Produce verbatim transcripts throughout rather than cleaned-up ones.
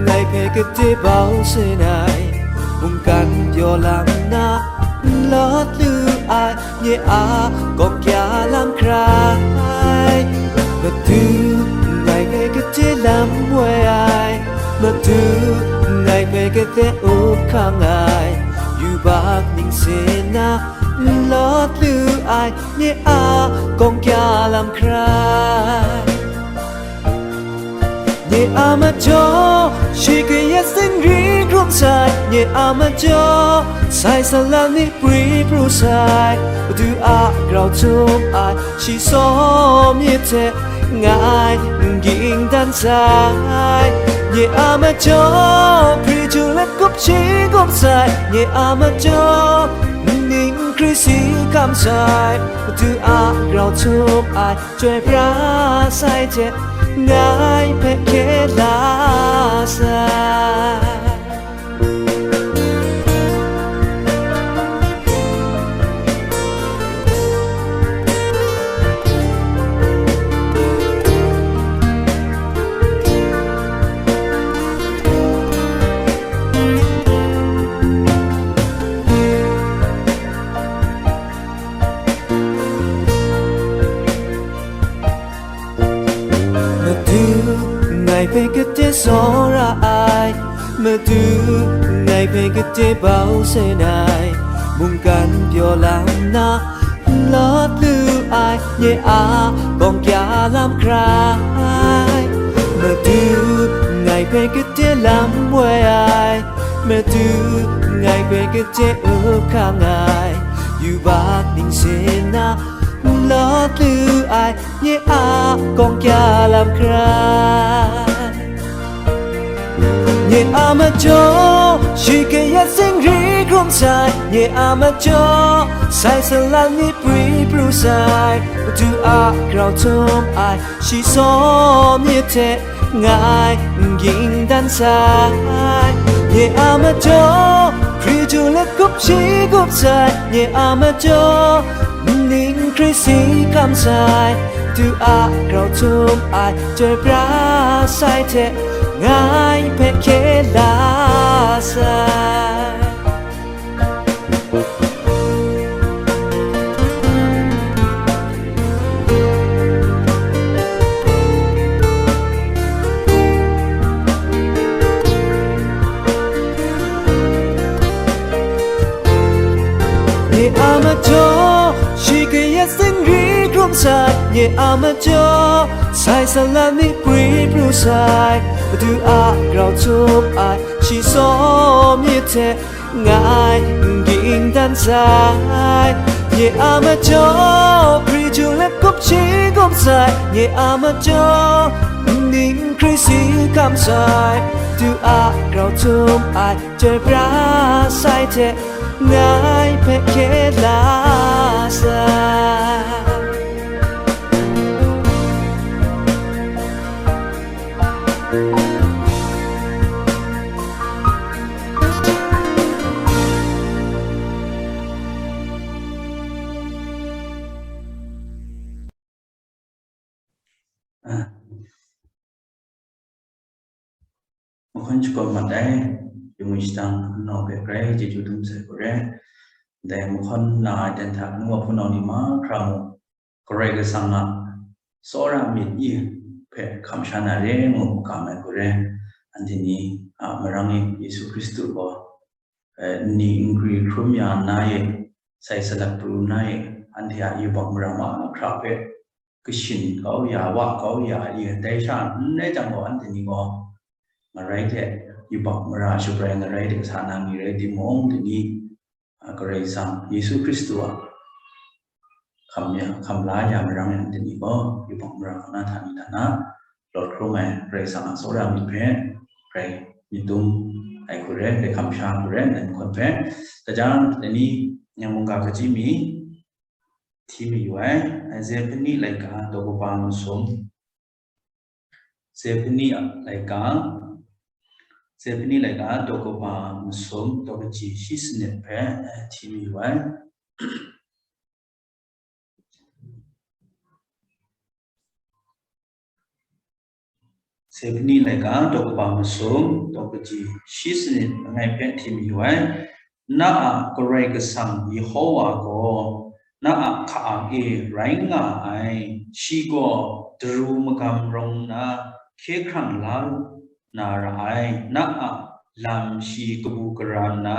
Ngai hpe gade bau sen ai, mungkan pyaw lam na n lawt lu ai, nye a gawng kya lam hkrai. Madu, ngai hpe gade lam woi ai, Madu, ngai hpe gade up hkang ai, yubak ningsin na n lawt lu ai, nye a gawng kya lam hkrai. Nye a majaw, shi kayat singri hkrum sai, nye a majaw, sai salang ni pri pru sai, Madu a grau htum ai, shi sawm myit hte ngai n ging dan sai, nye a majaw, hpri ju let kup shi kup sai, nye a majaw, ning hkri si kam sai, Madu a grau htum ai, Chyoi pra sai hte ngai hpe hkye la sai. Madu, ngai hpe gade tsawra ai, Madu, ngai hpe gade bau sen ai, mungkan pyaw lam na n lawt lu ai, nye a gawng kya lam hkrai. Madu, ngai hpe gade lam woi ai, Madu, ngai hpe gade up hkang ai, yubak ningsin na n lawt lu ai, nye a gawng kya lam hkrai. Nye a majaw, shi kayat singri hkrum sai, nye a majaw, sai salang ni pri pru sai, Madu a grau htum ai, shi sawm myit hte ngai n ging dan sai. Nye a majaw, hpri ju let kup shi kup sai, nye a majaw, ning hkri si kam sai, Madu a grau htum ai, chyoi pra sai hte ngai hpe hkye la sai. Nye a majaw, shi kayat singri hkrum sai, nye a majaw, sai salang ni pri pru sai, Madu a grau htum ai, shi sawm myit hte ngai n ging dan sai. Nye a majaw, hpri ju let kup shi kup sai, nye a majaw, ning hkri si kam sai, Madu a grau htum ai, chyoi pra sai hte ngai hpe hkye la sai. Mahkawn shakawn mat ai, yung shadang nau hpe grai chyeju dum sai hku re. Dai mahkawn na ai ten hta nu wa hpunau ni mahkra mung, Karai Kasang a tsawra myit hpe hkam sha na re ngu ga mai hku re. Anhte ni a marang e Yesu Hkristu gaw, eh, nni n gri hkrum ya nna e, sai salat pru nna e, anhte a yubak mara mahkra hpe kashin kau ya, wa kau ya, i dai sha n rai jang gaw, anhte ni gaw ngarai hte yubak mara shabrai ngarai hte sa na ni rai timung, dai ni, a, Karai Kasang Yesu Hkristu a hkam ya, hkam la ya marang yang, dai ni gaw yubak mara kaw na hta ni hta na lawt hkrum ai Karai Kasang a tsawra myit hpe grai myit dum ai hku re, grai hkam sha hku re, ndai mahkawn hpe. Kaja, dai ni, yang mungga kaji mi, hti mayu ai, Zehpani laika daw kaba masum, Zehpani laika, Zehpani laika daw kaba masum, daw kaji shi sanit hpe, eh, hti mayu ai. Sefani laika daw kaba masum, daw kaji shi sanit langai hpe htim yu ai. Na a Karai Kasang Yehova gaw na a hka-ang e rai nga ai. Shi gaw daru magam rawng nna hkye hkrang la na ra ai. Na a lam shi kabu gara nna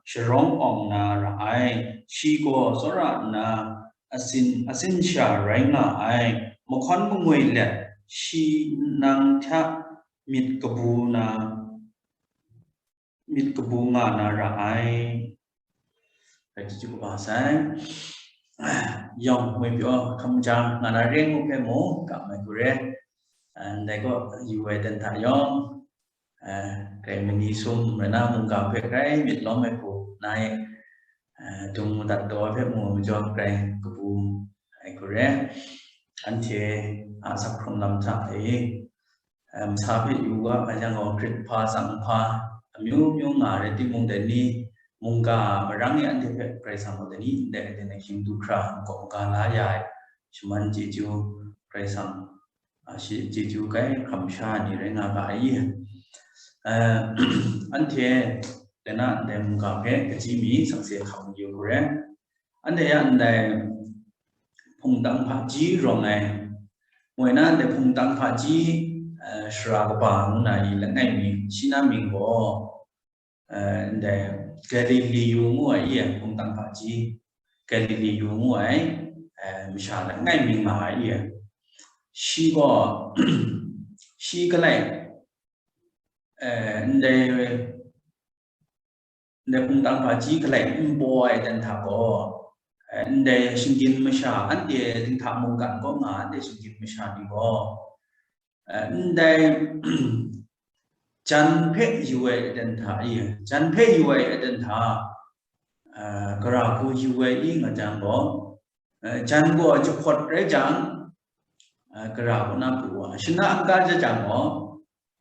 sharawng awng na ra ai. Shi gaw tsawra nna asin, asin sha rai nga ai. Mahkawn mangwi let shi nang hta myit kabu na, myit kabu nga na ra ai. Rai chyeju kaba sai. Yawng ngwi pyaw hkam ja nga na re ngu hpe mu, kam ai hku re. Ndai gaw yu ai dan hta yawng, eh, grai mani sum rai na, mungga hpe grai myit lawm ai hku na e, eh, dung madat taw ai hpe mu ai majaw grai kabu ai hku re. Anhte a asak hkrung lam hta e, eh, masa hpe yu ga, nga yang gaw, grit hpa, tsang hpa, amyu myu nga rai timung, dai ni mungga marang e anhte hpe Karai Kasang gaw dai ni ndai, dai ni hkying du hkra, n-gaw n ga la ya ai, shaman chyeju, Karai Kasang, a, shi chyeju kai hkam sha ni rai nga ga ai. Eh, anhte dai na ndai mungga hpe kaji mi sakse hkam yu hku re. Anhte ya ndai hpungtang hpaji rawng ai, moi na ndai hpungtang hpaji, eh, sara kaba ngu na i langai mi, shi na mying gaw, eh, ndai Galiliu ngu ai i, hpungtang hpaji Galiliu ngu ai, eh, masha langai mi nga ai i, shi gaw, shi kalai, eh, ndai ndai hpungtang hpaji kalai n paw ai dan hta gaw, eh, ndai shinggyim masha, anhte dinghta mungkan kaw nga ai, anhte shinggyim masha ni gaw, eh, ndai jan hpe yu ai dan hta i, jan hpe yu ai dan hta, eh, gara hku yu ai i nga jang gaw, eh, jan gaw jahpawt rai jang, eh, gara kaw na pru wa, shana n-ga jang gaw,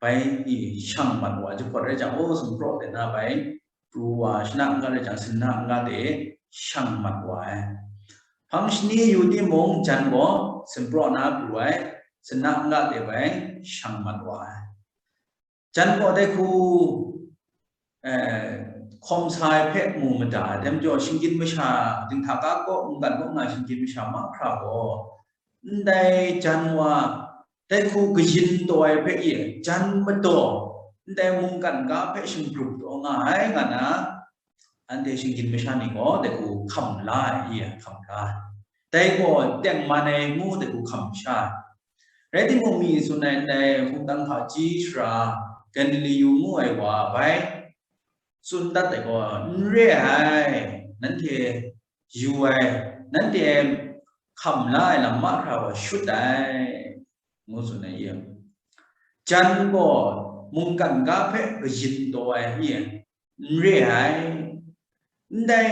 bai i shang mat wa, jahpawt rai jang, o, sumpraw de na bai pru wa, shana n-ga rai jang, shana n-ga de shang mat wa ai. Hpang shani yu timung, jan gaw sumpraw na pru ai, shana n-ga de bai shang mat wa ai. Jan gaw dai hku, eh, hkawm sa ai hpe mu mada ai, dai majaw shinggyim masha, dinghta ga kaw mungkan kaw nga shinggyim masha mahkra gaw, ndai jan wa, dai hku kayin taw ai hpe i, jan madaw, ndai mungkan ga hpe shinggrup taw nga ai nga na, anhte shinggyim masha ni gaw dai hku hkam la ai i, hkam la ai. Dai gaw tengman ai ngu dai hku hkam sha ai. Rai timung, mi tsun ai ndai hpungtang hpaji sara Galiliu ngu ai wa bai tsun dat ai gaw, n re ai, nanhte yu ai, nanhte hkam la ai lam mahkra gaw shut ai, ngu tsun ai i. Jan gaw mungkan ga hpe kayin taw ai i, n re ai. Ndai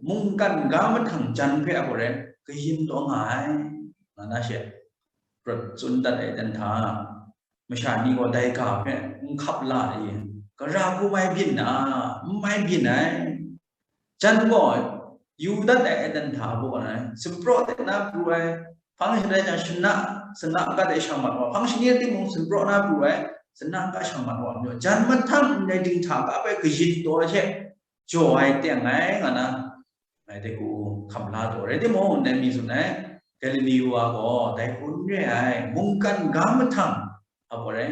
mungkan ga mahtang jan hpe a gaw rai kayin taw nga ai, nga na she, rawt tsun dat ai dan hta, masha ni gaw dai ga hpe n hkap la ai, gara hku mai byin na, n mai byin ai. Jan gaw yu dat ai dan hta gaw rai, sumpraw de na pru ai, hpang shani rai jang, shana, shana n-ga de shang mat wa, hpang shani rai timung, sumpraw na pru ai, shana n-ga shang mat wa, jan mahtang ndai dinghta ga hpe kayin taw ai hte jaw ai teng ai, nga na, ngai dai hku hkam la taw. Rai timung, ndai mi tsun ai, Galiliu wa gaw dai hku n re ai, mungkan ga mahtang a gaw rai,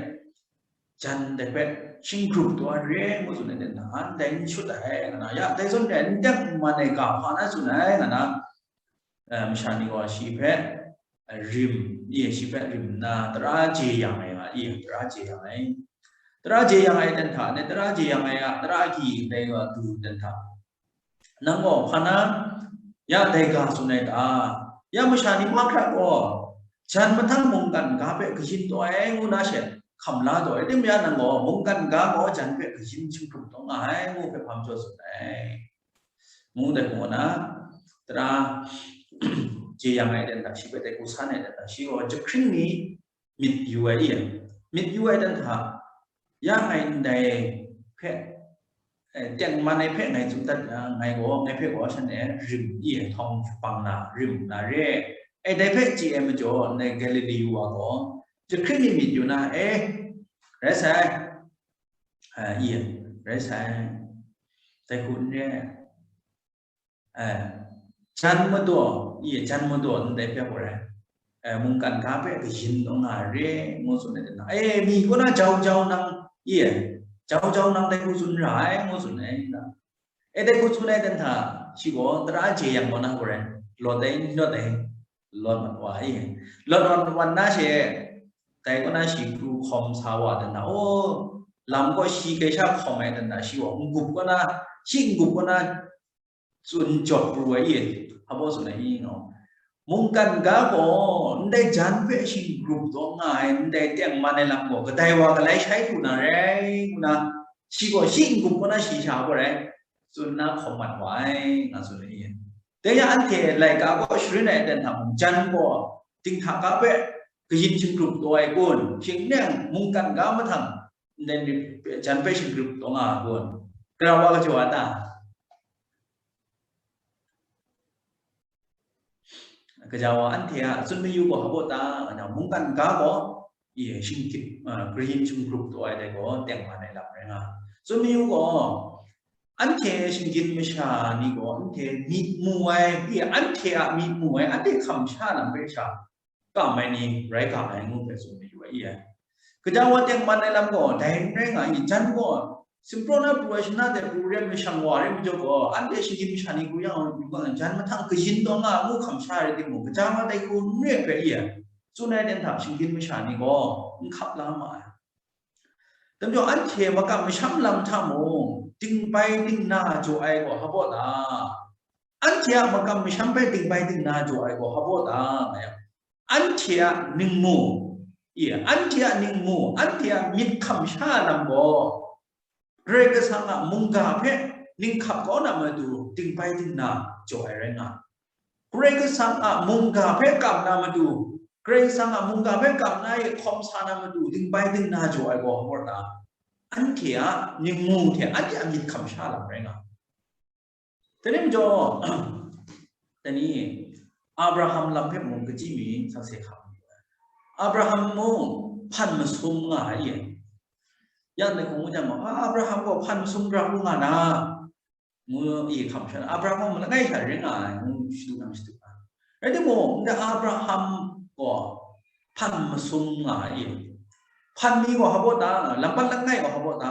jan dai hpe shinggrup taw ai re ngu tsun ai, ndai na, ndai n shut ai, nga na, ya, dai zawn re ai, n teng n man ai ga hpa na tsun ai, nga na, eh, masha ni gaw shi hpe, eh, rim, i, shi hpe rim nna, tara jeyang ai nga, i, tara jeyang ai. Tara jeyang ai dan hta, ndai tara jeyang ai a tara agyi ndai wa du dan hta, nang gaw hpa na, ya dai ga tsun ai ta? Ya masha ni mahkra gaw, jan mahtang mungkan ga hpe kayin taw ai ngu na she hkam la taw ai, rai timung, ya nang gaw mungkan ga gaw jan hpe kayin shinggrup taw nga ai ngu hpe hpa majaw tsun ai. Ngu dat ngu na, tara jeyang ai dan hta, shi hpe dai hku san ai dan hta, shi gaw jahkring ni myit yu ai i, myit yu ai dan hta, ya ngai ndai hpe, eh, tengman ai hpe ngai tsun dat yang, ngai gaw, ngai hpe gaw shanhte rim i, htawng shapang na, rim na re ai, dai hpe chye ai majaw, ndai Galili wa gaw jahkring ni myit yu na, e, Rai sai, a, i, rai sai, dai hku n re, a, jan madaw, i, jan madaw ndai hpe gaw rai, a, mungkan ga hpe kayin taw nga re, ngu tsun ai dan na, e, mi kaw na jau jau nang, i, jau jau nang dai hku tsun ra ai, ngu tsun ai, E, dai hku tsun ai dan hta, shi gaw tara jeyang kaw na gaw rai, lawt ai, lawt ai, lawt mat wa ai. Lawt mat wan na she, dai kaw na shi pru hkawm sa wa dan hta, o, lam gaw shi kai sha hkawm ai dan hta, shi gaw n-gup kaw na, shi n-gup kaw na tsun jawp pru ai i, hpa baw tsun ai i ngaw. Mungkan ga gaw ndai jan hpe shingrup taw nga ai, ndai tengman ai lam gaw kadai wa galai shai hku na rai ngu na, shi gaw shi n-gup kaw na shi sha gaw rai, tsun na hkawm mat wa ai, nga tsun ai. Dai yang anhte laika gaw sharin ai aten hta mung, jan gaw dinghta ga hpe kayin shingrup taw ai kun, shing neng mungkan ga mahtang ndai jan hpe shingrup taw nga ai kun, gara wa kajaw a ta? Kaja wa anhte a tsun mayu gaw hpa baw ta? Nga na mungkan ga gaw, i, shingkyit, a, green shingkrup taw ai dai gaw tengman ai lam rai nga. Tsun mayu gaw, anhte shinggyim masha ni gaw, anhte myit mu ai, i, anhte a myit mu ai, anhte hkam sha lam rai sha, kam ai ni rai ga ai ngu hpe tsun mayu ai, i, ai. Kaja wa tengman ai lam gaw, dai n rai nga i, jan gaw, simpraw na pru ai shana de pru re ai mashang wa re majaw gaw, anhte shinggyim masha ni hku yang, jan mahtang kayin taw nga ngu hkam sha rai timung, kaja wa dai hku n re hpe i, tsun ai ten hta shinggyim masha ni gaw n hkap la ma ai. Dai majaw anhte makam masham lam hta mung, dingbai dingna jaw ai gaw hpa baw ta? Anhte a makam masham hpe dingbai dingna jaw ai gaw hpa baw ta? Nga yang, anhte a ningmu, i, anhte a ningmu, anhte a myit hkam sha lam gaw, Karai Kasang a mungga hpe ninghkap kau na matu dingbai dingna jaw ai rai nga. Karai Kasang a mungga hpe kam na matu, Karai Kasang a mungga hpe kam na e hkawm sa na matu dingbai dingna jaw ai gaw hpa baw ta? Anhte a ningmu hte anhte a myit hkam sha lam rai nga. Dai ni majaw, dai ni, Abraham lam hpe mung kaji mi sakse hkam. Abraham mung hpan masum nga ai e. Yang dai hku ngu jang gaw, "A, Abraham gaw hpan masum gara hku nga na?" ngu i hkam sha, Abraham gaw langai sha ring nga ai, ngu shadu nang shadu nga. Rai timung, ndai Abraham gaw hpan masum nga ai e. Hpan mi gaw hpa baw ta? Lampat langai gaw hpa baw ta?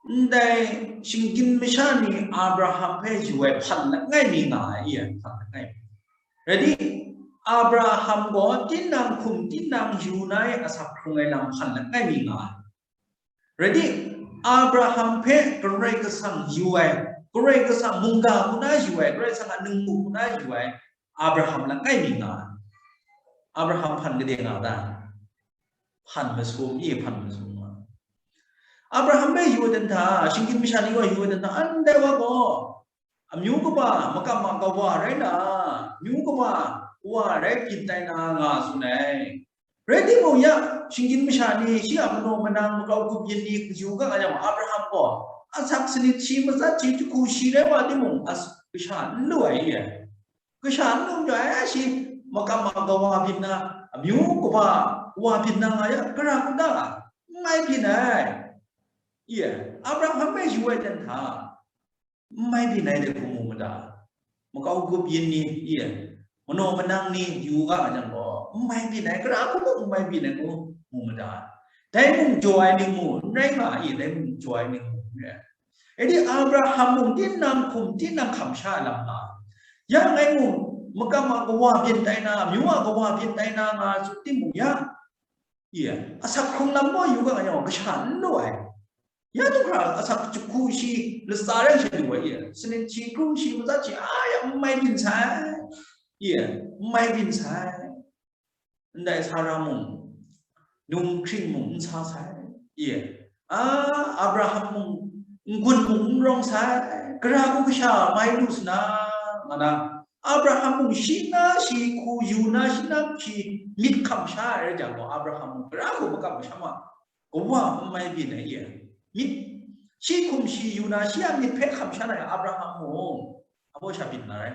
Ndai shinggyim masha ni Abraham hpe yu ai hpan langai mi nga ai, i, hpan langai mi. Rai di, Abraham gaw tinang hkum tinang yu na e asak hkrung ai lam hpan langai mi nga ai. Rai di, Abraham hpe Karai Kasang yu ai, Karai Kasang mungga hku na yu ai, Karai Kasang a ningmu hku na yu ai, Abraham langai mi nga ai. Abraham hpan gade nga ta? Hpan masum, i, hpan masum nga. Abraham hpe yu ai dan hta, shinggyim masha ni gaw yu ai dan hta, ndai wa gaw amyu kaba, makam a kawa rai na, amyu kaba wa rai byin tai na nga tsun ai. Rai timung ya, shinggyim masha ni shi a manaw manang, makau grup yin ni yu ga nga yang, Abraham gaw asak sanit shi, matsat shi, jahku shi rai wa timung, as-, kasha n lu ai, i. Kasha n lu ai, shi makam a kawa byin na, amyu kaba wa byin na nga yang, gara hku ta? N mai byin ai. I, Abraham hpe yu ai ten hta, n mai byin ai dai hku mu mada. Makau grup yin ni, i, manaw manang ni yu ga jang gaw, n mai byin ai, gara hku mung n mai byin ai ngu mu mada. Dai mung jaw ai ni mu n rai nga i, dai mung jaw ai ni mu n rai. Rai di, Abraham mung tinang hkum, tinang hkam sha lam nga. Ya ngai mung, makam a kawa byin tai na, amyu a kawa byin tai na nga tsun timung, ya, i, asak hkrung lam gaw yu ga nga yang, kasha n lu ai. Ya du hkra asak jahku shi latsa rai sha lu ai, i, sanit shi, hkrung shi, matsat shi, a, ya n mai byin sai, i, n mai byin sai. Ndai Sara mung, nung hkring mung n sa sai, i, a, Abraham mung, n-gun mung n rawng sai, gara hku kasha mai lu sa na, nga na, Abraham mung shi na shi hku yu na, shi na shi myit hkam sha ai rai jang gaw, Abraham mung gara hku makam masham a kawa n mai byin ai, i, myit, shi hkum shi yu na, shi a myit hpe hkam sha na ai Abraham mung, a baw sha byin na rai.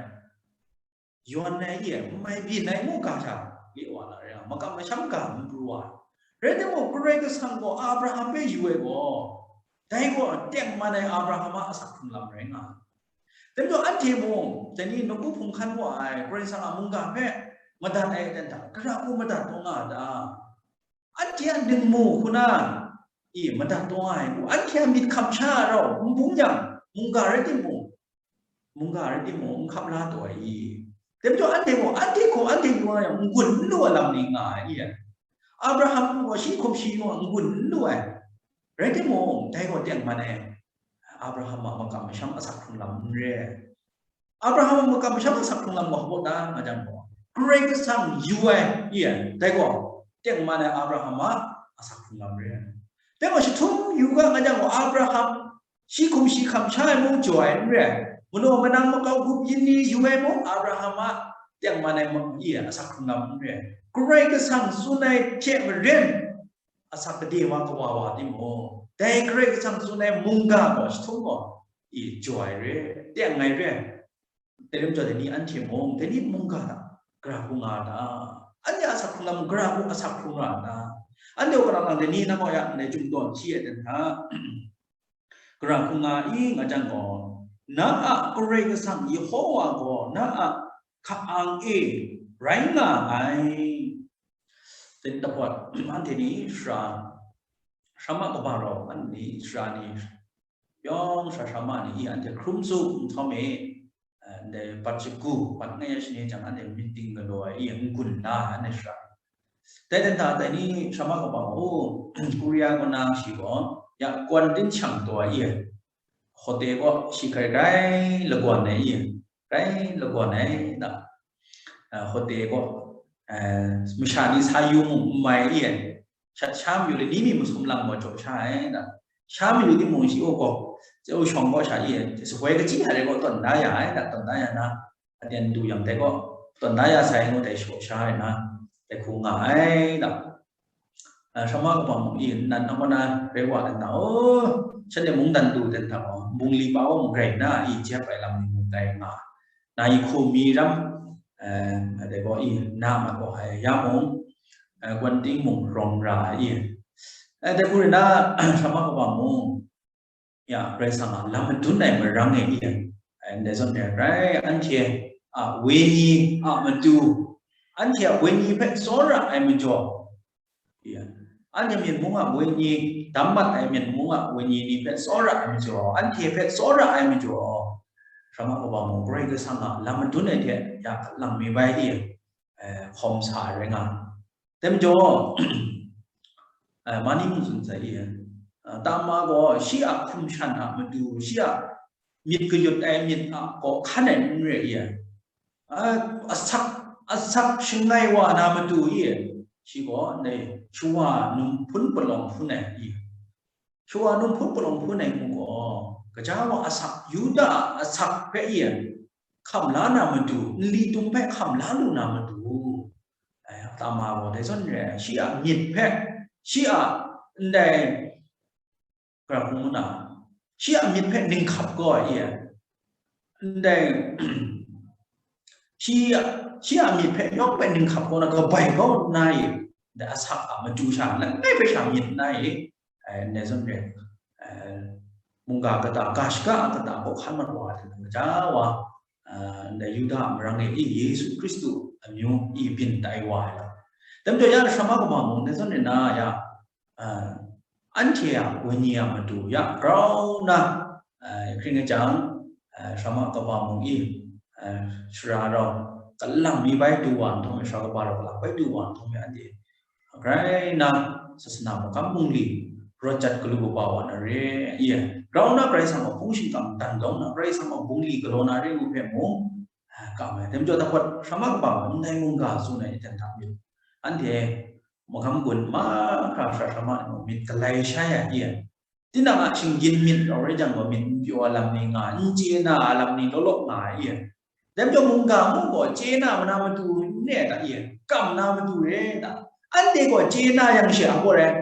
Yawn ai, i, n mai byin ai ngu ga hta, li wa na rai nga, makam masham ga n pru wa, Rai timung, Karai Kasang gaw Abraham hpe yu ai gaw, dai gaw tengman ai Abraham a asak hkrung lam rai nga ai. Dai majaw anhte mung, dai ni nawku hpung hkan wa ai Karai Kasang a mungga hpe madat ai aten hta, gara hku madat taw nga a ta? Anhte a ningmu hku na, i, madat taw nga ai hku, anhte a myit hkam sha rau n bung yang, mungga rai timung, mungga rai timung, n hkap la taw ai i? Dai majaw anhte gaw, anhte hku, anhte yu nga yang, n-gun n lu ai lam ni nga ai i? Abraham gaw shi hkum shi yu nga n-gun n lu ai. Rai timung, dai gaw tengman ai Abraham a makam masham asak hkrung lam n re ai. Abraham a makam masham asak hkrung lam gaw hpaw da nga jang gaw, Karai Kasang yu ai, i, dai gaw tengman ai Abraham a asak hkrung lam re ai. Dai gaw shi htum yu ga nga jang gaw, Abraham shi hkum shi hkam sha ai mung jaw ai n re ai. Manaw manang makau grup yin ni yu ai mung, Abraham a tengman ai ma-, i, asak hkrung lam n re ai. Karai Kasang tsun ai hte maren, asak gade wa kawa wa timung, dai Karai Kasang tsun ai mungga gaw shi htum gaw, i, jaw ai re, teng ai re. Dai lam jaw, dai ni anhte mung, dai ni mungga hta gara hku nga ta? Anhte a asak hkrung lam gara hku asak hkrung ra ta? Anhte gaw kalang lang dai ni nang gaw ya ndai chyum dawn hti ai dan hta, gara hku nga i nga jang gaw, na a Karai Kasang Yehowa gaw na a hka-ang e rai nga ai. Dai ni dapawt, anhte ni sara, sara ma kaba rau, anhte ni sara ni, yawng sara sara ma ni i, anhte hkrum tsu nhtawm e, eh, ndai bat shagu, bat ngai ya shani jang, anhte meeting galaw ai i, n-gun la ai, anhte sara. Dai dan hta, dai ni sara ma kaba, o, Korea kaw na shi gaw, ya, kwan din shang taw ai i, hote gaw shi hkrai grai lagawn ai i, grai lagawn ai da. Ah, hote gaw, eh, masha ni sa yu mung n mai i, shat sha mayu le ni mi masum lang gaw jaw sha ai da. Sha mayu timung shi u gaw, chye u shawng gaw sha i, sahoi kachyi hta rai gaw tawn da ya ai da, tawn da ya na, aten du yang dai gaw, tawn da ya sai ngu dai shaw sha ai na, dai hku nga ai da. Ah, sara ma kaba mung i, nnan na kaw na rai wa dan hta, o, shanhte mungdan du dan hta gaw, bungli pa wa mung grai na i, jep ai lam ni mung tai nga, na i hku mi ram, eh, dai gaw i, na mat wa ai, ya mung, eh, gwan ting mung rawng ra ai i, eh, dai hku rai na, sara ma kaba mung, ya, Karai Kasang a lam madun ai marang e i, eh, ndai zawn re ai, anhte a wenyi a matu, anhte a wenyi hpe tsawra ai majaw, ya, anhte myit mung a wenyi, dam mat ai myit mung a wenyi ni hpe tsawra ai majaw, anhte hpe tsawra ai majaw, sara ma kaba mung Karai Kasang a lam madun ai hte ya lang mi bai i, eh, hkawm sa ai rai nga. Dai majaw, eh, mani mung tsun sai i, eh, tama gaw shi a hkum shan a matu, shi a myit kayut ai myit a kaw hkan ai n re i, eh, asak, asak shangai wa na matu i, shi gaw ndai shawa num hpun palawng hpun ai i, shawa num hpun palawng hpun ai mung gaw, gaja wa asak, Yuda a asak hpe i, hkam la na matu, nli tum hpe hkam la lu na matu, eh, tama gaw dai zawn re ai, shi a myit hpe, shi a ndai, gara hku ngu na, shi a myit hpe ninghkap gaw ai i, ndai, shi a, shi a myit hpe yawng hpe ninghkap gaw na, kabai kau nna i, ndai asak a matu sha langai hpe sha myit nna i, eh, ndai zawn re, eh, mungga kata, ga shaga a kata hkawhkan mat wa ai hte gaja wa, eh, ndai Yuda a marang e i Yesu Hkristu amyu i byin tai wa ai lam. Dai majaw ya sara ma kaba mung ndai zawn re na ya, eh, anhte a wenyi a matu ya grau na, eh, hkring ai jang, eh, sara ma kaba mung i, eh, sara rau kalang mi bai du wa nhtawm e, sara kaba rau kalang bai du wa nhtawm e, anhte grai na sasana makam bungli rawt jat galu kaba wa na re i, grau na Karai Kasang a hpung shingkang dan dawng na, Karai Kasang a bungli galaw na re ngu hpe mung, ah, kam ai. Dai majaw, dahpawt sara ma kaba wa ndai mungga tsun ai ni hten hta myit, anhte makam gun mahkra sara sara ma ni mung myit galai shai ai i, tinang a shinggyim myit rau rai jang gaw, myit n pyaw ai lam ni nga, n chye na ai lam ni law law nga ai i, dai majaw mungga mung gaw chye na ma na matu n re ai ta i, kam na matu re ai ta? Anhte gaw chye na yang she a gaw rai,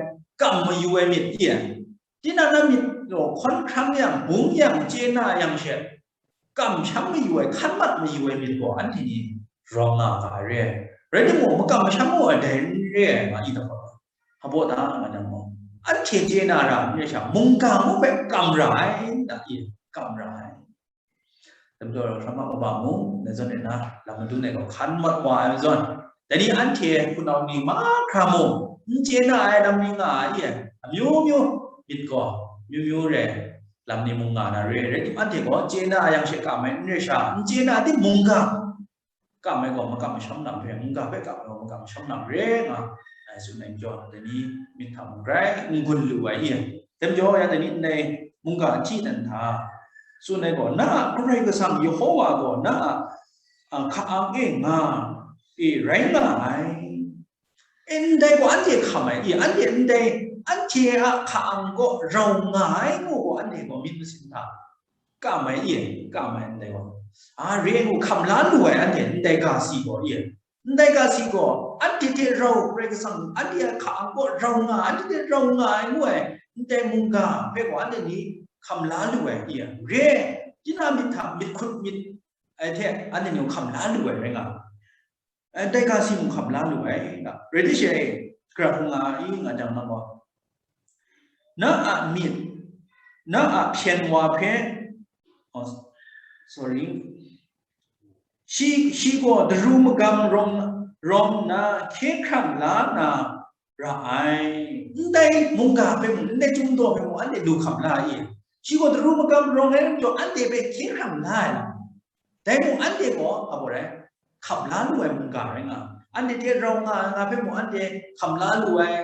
kam mayu ai myit i, tinang na myit gaw hkawn hkrang yang, bung yang, chye na yang she, kamsham mayu ai, hkan mat mayu ai myit gaw anhte ni rawng nga ga ai re ai. Rai timung, makam masham mayu ai dai n re ai, nga i ta gaw, Abaw da nga jang gaw, anhte chye na ra n re sha, mungga ngu hpe kam ra ai, da i, kam ra ai. Dai majaw, hkra ma kaba mung, na zawn e na, lam madun ai gaw hkan mat wa ai zawn, dai ni anhte hpunau ni mahkra mung, n chye na ai lam ni nga ai, amyu myu myit gaw, myu myu re, lam ni mung nga na re, rai tim, anhte gaw chye na yang she kam ai n re sha, n chye na tim mungga, kam ai gaw makam masham lam hpe, mungga hpe kam ai gaw makam masham lam re nga ai, tsun ai majaw, dai ni myit hta mung grai n gun lu ai i. Dai majaw, ya dai ni ndai mungga ahti dan hta tsun ai gaw, na a Karai Kasang Yehowa gaw na a, a, hka-ang e nga, e, rai nga ai. E, ndai gaw anhte hkam ai i, anhte ndai, anhte a hka-ang gaw rau nga ai ngu gaw, anhte gaw myit masin hta kam ai i, kam ai ndai gaw, a, re ai ngu hkam la lu ai anhte ndai ga si gaw i, ndai ga si gaw, anhte hte rau Karai Kasang, anhte a hka-ang gaw rau nga, anhte hte rau nga ai ngu ai, ndai mungga hpe gaw anhte ni hkam la lu ai i, re ai, tinang myit hta myit hkut myit ai hte anhte ni hkam la lu ai rai nga ai. Ndai ga si mung hkam la lu ai, rai di she, gara hkung nga i nga jang na gaw, na a myit, na a hpyen wa hpe, oh, sorry, shi, shi gaw daru magam rawng, rawng nna hkye hkrang la na ra ai. Ndai mungga hpe mung, ndai chyum daw hpe mung, anhte lu hkam la ai i? Shi gaw daru magam rawng ai majaw, anhte hpe hkye hkrang la ai. Dai mung, anhte gaw, a gaw rai, hkam la lu ai mungga rai nga, anhte hte rau nga ai nga hpe mung, anhte hkam la lu ai,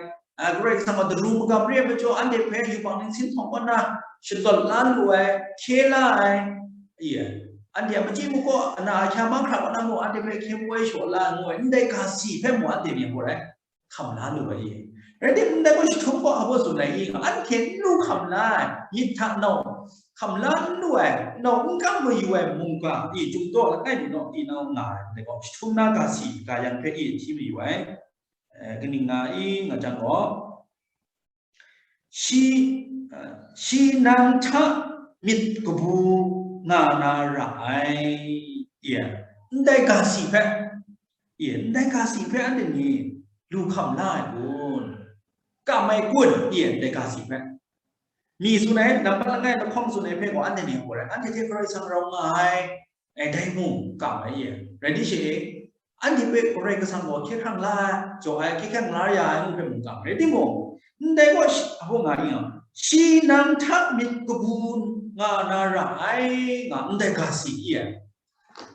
a, Karai Kasang a daru magam re ai majaw, anhte hpe yubak ning sin hpawng kaw na shadawt la lu ai, hkye la ai, i, anhte a machyi makaw, ana ahkya mahkra kaw na mung, anhte hpe hkye poi shaw la ai ngu ai, ndai ga si hpe mung, anhte ni a gaw rai, hkam la lu ai i? Rai timung, ndai gaw jahtum gaw a baw tsun ai i? Anhte n lu hkam la ai, myit hta nau hkam la n lu ai, nau n kam mayu ai mungga i, chyum daw langai mi naw tinang nga ai, ndai gaw jahtum na ga si ga yan hpe i hti mayu ai. Eh, kaning nga i nga jang gaw, shi, eh, shi nang hta myit kabu nga na ra ai, i, ndai ga si hpe, i, ndai ga si hpe anhte ni lu hkam la ai kun? Kam ai kun, i, ndai ga si hpe? Mi tsun ai, nambat langai lahkawng tsun ai hpe gaw anhte ni gaw rai, anhte hte Karai Kasang rau nga ai, e, dai mung kam ai i? Rai di she, anhte hpe Karai Kasang gaw hkye hkrang la ai, jaw ai, hkye hkrang la ya ai ngu hpe mung kam. Rai timung, ndai gaw shi, a hpung nga ning, shi nang hta myit kabu nga na ra ai, nga ndai ga si i?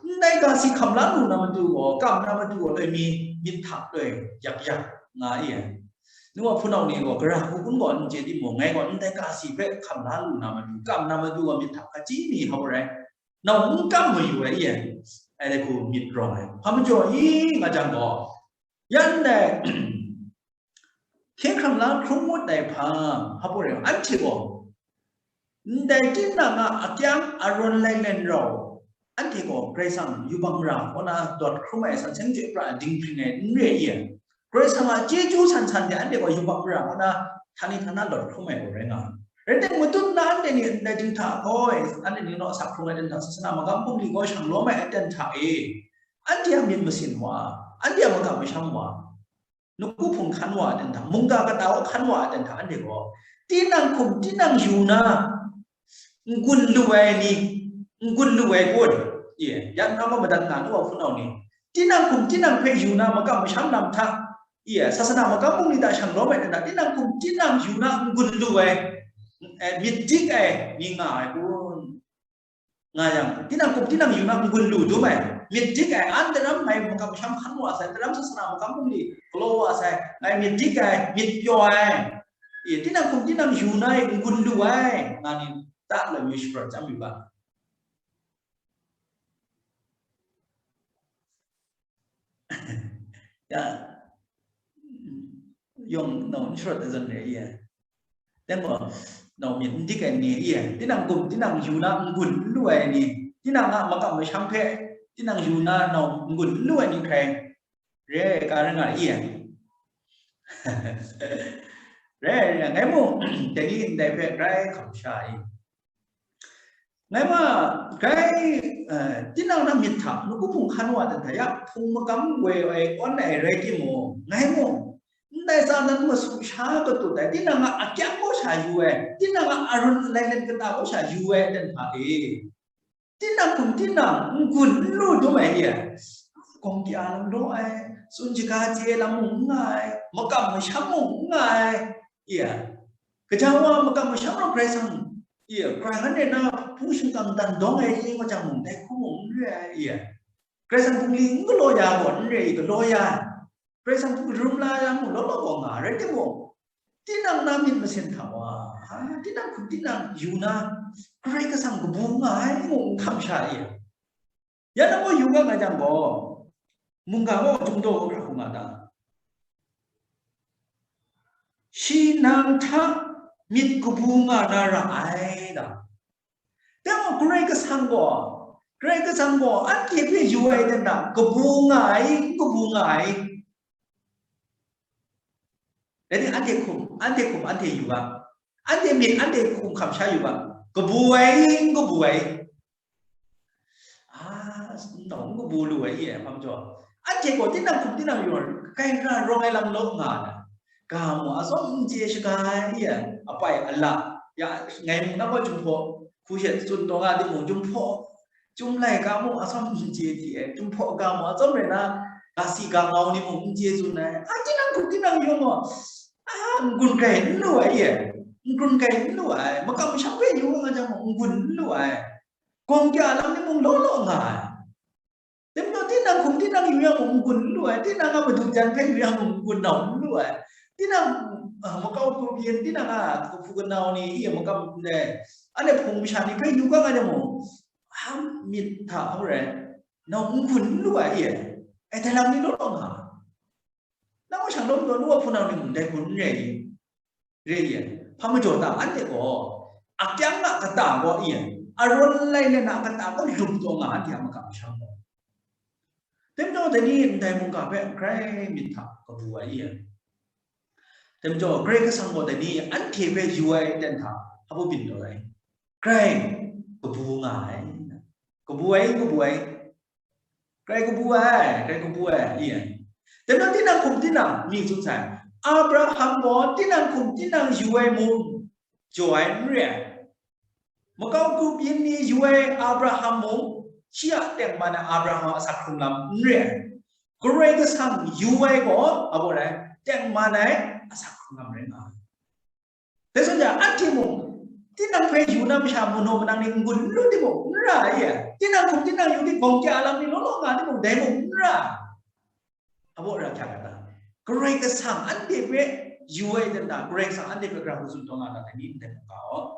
Ndai ga si hkam la lu na matu gaw, kam na matu gaw, loi mi myit hta loi yak yak nga i? Nu wa hpunau ni gaw, gara hku kun gaw n chye timung, ngai gaw ndai ga si hpe hkam la lu na matu, kam na matu gaw myit hta hkaji mi hkau rai, nau n kam mayu ai i? Ai dai hku myit rawng ai. Hpa majaw i nga jang gaw, yan dai hkye hkrang la hkrum ngut ai hpa, hpa pawt rai, anhte gaw ndai tinang a akyang arawn lai len rau, anhte gaw Karai Kasang yubak mara kaw na dawt hkrum ai, san seng chye pra dinghpring ai n re i? Karai Kasang a chyeju san san de anhte gaw yubak mara kaw na htani htana dawt hkrum ai gaw rai nga ai. Rai timung, matut na anhte ni ndai dinghta gaw, anhte ni naw asak hkrung ai dan hta, sasana magam bungli gaw shang lawm ai aten hta e, anhte a myit masin wa, anhte a makam masham wa, nawku hpung hkan wa ai dan hta, mungga kata wa hkan wa ai dan hta, anhte gaw tinang hkum tinang yu na n gun lu ai ni, n gun lu ai kun? I, yan na gaw madat na, nu wa hpunau ni, tinang hkum tinang hpe yu na makam masham lam hta, i, sasana magam bungli hta shang lawm ai dan hta, tinang hkum tinang yu na n gun lu ai, eh, myit dik ai ni nga ai kun? Nga yang, tinang hkum tinang yu na n gun lu dum ai, myit dik ai, an daram ngai makam masham hkan wa sai, daram sasana makam bungli galaw wa sai, ngai myit dik ai, myit pyaw ai, i, tinang hkum tinang yu na e n gun lu ai, nga ni, ta loi mi shapraw chyam yu ga. Ya, yawng nau n sharawt ai zawn re i? Dai gaw, nau myit n dik ai ni i? Tinang hkum tinang yu na n gun n lu ai ni? Tinang a makam masham hpe tinang yu na nau n gun n lu ai ni hkrai re ai ka rai nga i? Re ai, ngai mung dai ni ndai hpe grai hkam sha i? Ngai ma, grai, eh, tinang na myit hta nawku hpung hkan wa dan hta, ya hpung magam woi ai awn ai rai timung, ngai mung, n Ndai Satan masu sha katut ai, tinang a akyang gaw sha yu ai, tinang a arun alai len kata gaw sha yu ai aten hta e. Tinang hkum tinang n-gun n lu dum ai, iya. Gawng kya lam law ai, tsun shaga chye lam mung n nga ai, makam masham mung n nga ai, iya. Gaja wa makam masham rau Karai Kasang, iya, Karai Kasang rai na hpung shingkang dan dawng ai, iya, nga jang mung, dai hku mung n re ai, iya. Karai Kasang bungli n galaw ya gaw n re i, galaw ya ai. Karai Kasang hpung karum la ya mung, law law gaw nga ai, rai timung, tinang na myit masin hta wa, ha, tinang hkum tinang yu na, Karai Kasang kabu nga ai mung n hkam sha i. Ya na gaw yu nga nga jang gaw, mungga gaw chyum daw hkra hkra nga ta? Shi nang hta myit kabu nga na ra ai ta? Dai mung Karai Kasang gaw, Karai Kasang gaw anhte hpe yu ai dan da, kabu nga ai, n kabu nga ai? Rai timung, anhte hkum, anhte hkum, anhte yu ga, anhte myit, anhte hkum hkam sha yu ga, kabu ai, n kabu ai? Ah, n tau, n kabu lu ai, iya, hpa majaw. Anhte gaw tinang hkum tinang yu, kai ra rawng ai lam law nga ai. Ga mung atsawm n chye shaga ai, iya, apai ala, ya, ngai mung na gaw Jinghpaw hku she tsun taw nga timung, Jinghpaw Chyum laika mung atsawm n chye hti ai, Jinghpaw ga mung atsawm rai na, ga si ga ngau ni mung n chye tsun ai, a tinang hkum tinang yawng gaw, a, n-gun grai n lu ai, e, n-gun grai n lu ai, makam masham hpe yu nga jang mung n-gun n lu ai, gawng kya lam ni mung law law nga ai. Dai majaw, tinang hkum tinang yu yang mung n-gun n lu ai, tinang a madu jan hpe yu yang mung n-gun nau n lu ai, tinang, a, makau grup yin, tinang a kahpu kanau ni, iya, makam ndai, anhte hpung masha ni hpe yu ga nga jang mung, a, myit hta hkawm rai, nau n-gun n lu ai, iya, e, dai lam ni law law nga. Nang gaw shang law law, nu a hpunau ni mung dai hku n rai i? Re i? Hpa majaw ta, anhte gaw akyang a kata gaw i? Arawn lai nna a kata gaw lup taw nga, anhte a makam masham gaw. Dai majaw, dai ni ndai mungga hpe grai myit hta kabu ai i? Dai majaw, Karai Kasang gaw dai ni anhte hpe yu ai aten hta hpa byin taw ai? Grai kabu nga ai. Kabu ai, kabu ai. Grai kabu ai, grai kabu ai, i ai. Dai majaw, tinang hkum tinang, mi tsun sai, Abraham gaw tinang hkum tinang yu ai mung, jaw ai n re ai. Makau grup yin ni yu ai Abraham mung, shi a tengman ai Abraham asak hkrung lam n re ai. Karai Kasang yu ai gaw, a gaw rai, tengman ai asak hkrung lam rai nga ai. Dai zawn jang, anhte mung, tinang hpe yu na masha manaw manang ni n-gun n lu timung, n ra ai, e? Tinang hkum tinang yu di, gawng kya lam ni law law nga timung, dai mung n ra ai. Abaw ra hkya ga ta? Karai Kasang anhte hpe yu ai dan da, Karai Kasang anhte hpe gara hku tsun taw nga ta, dai ni ndai mungga gaw.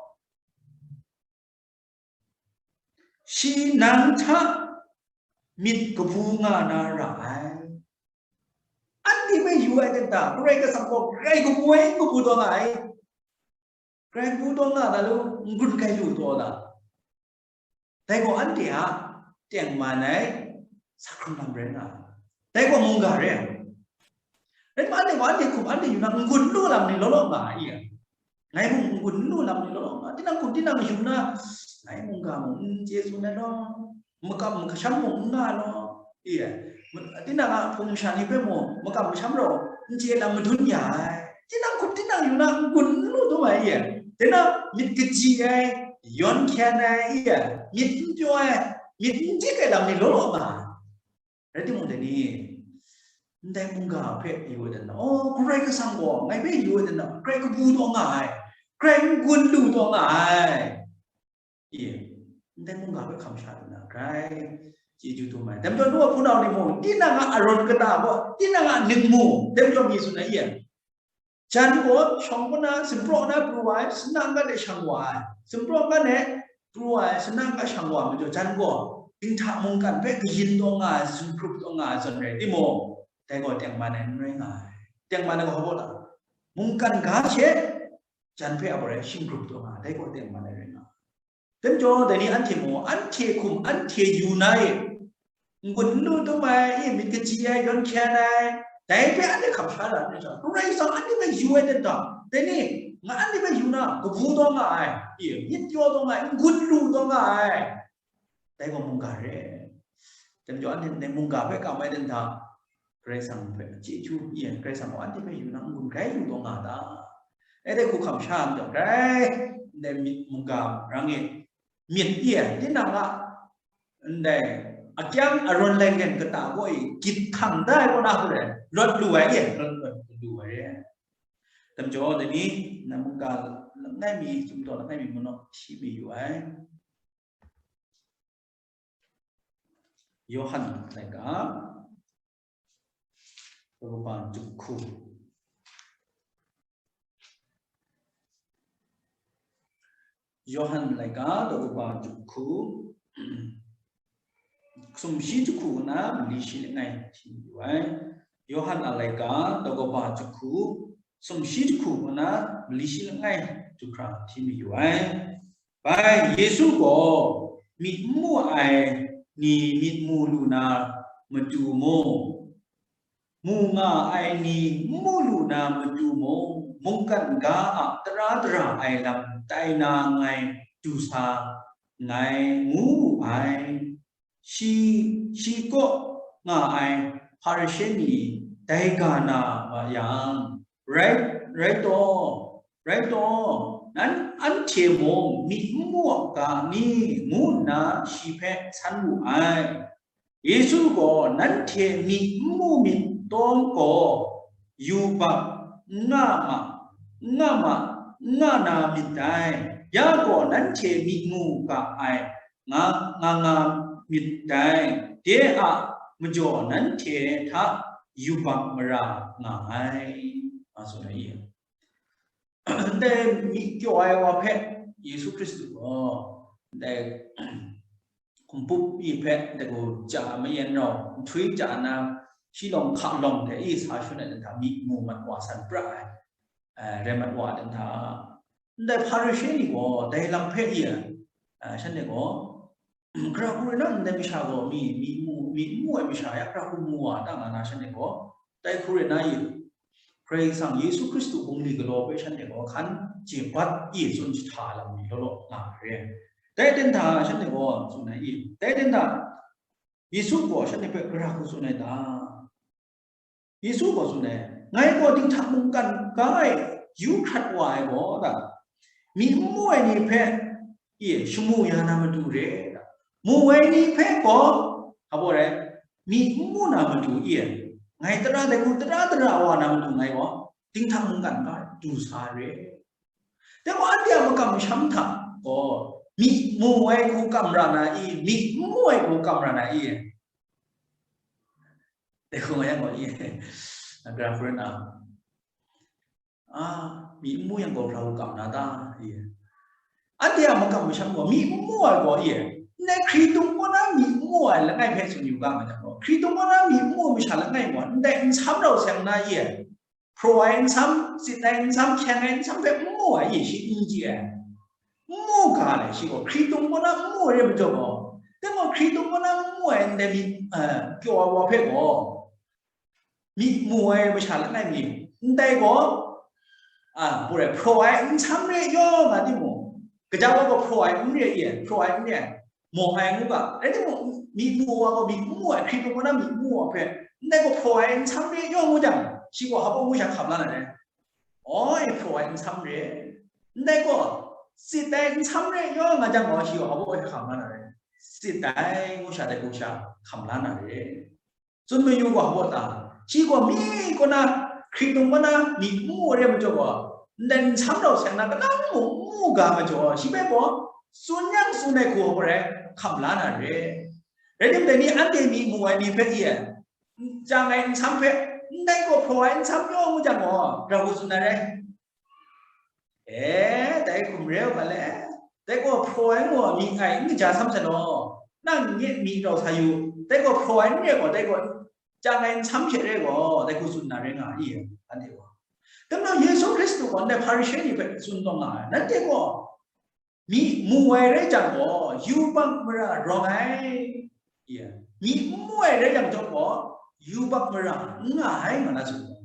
Shi nang hta myit kabu nga na ra ai. Anhte hpe yu ai dan da, Karai Kasang gaw grai kabu ai, n kabu taw nga ai. Grai kabu taw nga na lu, n-gun grai lu taw da. Dai gaw anhte a tengman ai sa hkrung lam rai nga ai. Dai gaw mungga re ai. Rai nna, anhte gaw anhte hkum, anhte yu na, n-gun n lu lam ni law law nga ai, i? Ngai mung n-gun n lu lam ni law law nga, tinang hkum tinang yu na, ngai mungga mung n chye tsun ai law, makam makasham mung n nga law, i? Tinang a hpung masha ni hpe mung makam masham rau n chye lam madun ya ai. Tinang hkum tinang yu na, n-gun n lu dum ai, i? Dai na myit kaji ai, yawn hkyen ai, i? Myit n pyaw ai, myit n dik ai lam ni law law nga ai. Rai timung, dai ni, ndai mungga hpe yu ai dan da, oh, Karai Kasang gaw ngai hpe yu ai dan da, grai kabu taw nga ai, grai n-gun lu taw nga ai. I, ndai mungga hpe hkam sha dan da, grai chyeju dum ai. Dai majaw, nu a hpunau ni mung, tinang a arawn kata gaw, tinang a ning mu, dai majaw mi tsun ai, i? Jan gaw shawng kaw na, sumpraw na pru ai, sanang ga de shang wa ai, sumpraw ga de pru ai, sanang ga shang wa ai majaw, jan gaw dinghta mungkan hpe kayin taw nga ai, sumhkrup taw nga ai zawn rai timung, dai gaw tengman ai n rai nga ai. Tengman ai gaw hpa baw la? Mungkan ga she jan hpe a gaw rai shinghkrup taw nga ai, dai gaw tengman ai rai nga ai. Dai majaw, dai ni anhte mung, anhte hkum anhte yu na e, n-gun n lu dum ai, i, myit kaji ai, yawn hkyen ai, dai hpe anhte hkam sha ra ai sha, Karai Kasang anhte hpe yu ai dan da, dai ni, nga anhte hpe yu na, kabu taw nga ai, i, myit pyaw taw nga ai, n-gun lu taw nga ai, dai gaw mungga re. Dai majaw, anhte ndai mungga hpe kam ai dan da, Karai Kasang hpe chyeju, iya, Karai Kasang gaw anhte hpe yu nang n-gun grai yu taw nga ta? Anhte hku hkam sha ai majaw, grai ndai myit mungga rang e, myit, iya, tinang a ndai akyang arawn lai ren kata gaw i gyit hkang da ai kaw na hku rai, rawt lu ai, iya, rawt, rawt lu ai re. Dai majaw, dai ni, nang mungga langai mi, chyum taw langai mi, manawk shi mi yu ai. Yawhan laika, daw kaba jahku. Yawhan laika, daw kaba jahku, sumshi jahku na mali shi langai hti yu ai. Yawhan a laika, daw kaba jahku, sumshi jahku na mali shi langai du hkra hti mayu ai. Bai, Yesu gaw myit n mu ai ni myit mu lu na matu mu, mu nga ai ni n mu lu na matu mu, mungkan ga a tara dara ai lam tai na ngai du sa nngai, ngu wu ai. Shi, shi kaw nga ai Hparishe ni dai ga na ma yang, rai, rai taw, rai taw, nan anhte mung myit n mu a ga ni? Ngu nna shi hpe san wu ai. Yesu gaw, nanhte myit n mu myit tawng gaw, yubak n nga ma, n nga ma, n nga na myit dai. Ya gaw, nanhte myit mu ga ai, nga, nga nga myit dai, de a majaw nanhte hta yubak mara nga ai, nga tsun ai. Ndai myit kyaw ai wa hpe Yesu Hkristu gaw ndai hkumpup i hpe dagu ja mayen rau, nhtoi ja na, shi lawng hka lawng hte i sa shun ai dan hta myit mu mat wa san pra ai, eh, rai mat wa dan hta, ndai Hparishe ni gaw dai lam hpe i, eh, shanhte gaw, "Gara hku rai na ndai masha gaw mi, mi mu, mi n mu ai masha ya, gara hku mu wa ta?" nga na shanhte gaw, dai hku rai na i, Karai Kasang Yesu Hkristu bungli galaw hpe shanhte gaw hkan chye bat i tsun jahta lam ni law law nga ai re. Dai dan hta shanhte gaw tsun ai i, dai dan hta Yesu gaw shanhte hpe gara hku tsun ai ta? Yesu gaw tsun ai, "Ngai gaw dinghta mungkan ga e yu hkrat wa ai gaw, da, myit n mu ai ni hpe, e, shamu ya na matu re, da, mu ai ni hpe gaw, hpa baw rai, myit n mu na matu, e, ngai tara dai hku tara dara wa na matu ngai gaw, dinghta mungkan ga du sa re." Dai gaw, anhte a makam masham hta gaw, myit mu ai hku kam ra na i, myit n mu ai hku kam ra na i? Dai hku nga yang gaw, i, na gara hku rai na, a, myit n mu yang gaw, gara hku kam na ta, i? Anhte a makam masham gaw, myit n mu ai gaw, i, ndai hkritung kaw na myit n mu ai langai hpe tsun yu ga ma jang gaw, hkritung kaw na myit n mu ai masha langai gaw, ndai nsam rau seng na, i, hpraw ai nsam, sit ai nsam, hkyeng ai nsam hpe n mu ai, i, shi n chye ai. N mu ga le, shi gaw hkritung kaw na n mu ai re majaw gaw, dai gaw hkritung kaw na n mu ai ndai myit, eh, kyaw ai wa hpe gaw, myit mu ai masha langai mi, ndai gaw, a, hpraw ai nsam re yaw nga timung, kaja wa gaw hpraw ai n re, i, hpraw ai n re, maw ai ngu ga, rai timung, myit mu wa gaw myit n mu ai, hkritung kaw na myit n mu wa hpe, ndai gaw hpraw ai nsam re yaw ngu jang, shi gaw hpa baw ngu sha hkam la na re. Aw, e hpraw ai nsam re. Ndai gaw, sit ai nsam re yaw nga jang gaw, shi gaw hpa baw hkam la na re. Sit ai ngu sha dai hku sha hkam la na re. Tsun mayu gaw hpa baw ta? Shi gaw mi kaw na, hkritung kaw na myit n mu re majaw gaw, ndai nsam rau seng na kanang mung n mu ga majaw, shi hpe gaw tsun yang tsun ai hku hpa baw rai hkam la na re. Rai timung, dai ni anhte myit mu ai ni hpe, i, chyang ai nsam hpe, ndai gaw hpraw ai nsam yaw ngu jang gaw, gara hku tsun na re. E, dai hkum re u ga le, dai gaw hpraw ai ngu myit ai n kaja sam sa law, nang nye myit rau sa yu, dai gaw hpraw ai n re gaw, dai gaw chyang ai nsam hte re gaw, dai hku tsun na re nga i, anhte gaw. Dai majaw Yesu Hkristu gaw ndai Hparishe ni hpe tsun taw nga ai, nanhte gaw, myit mu ai rai jang gaw, yubak mara rawng ai. Ya. Myit n mu ai rai jang chyawm gaw, yubak mara n nga ai, nga na tsun gaw.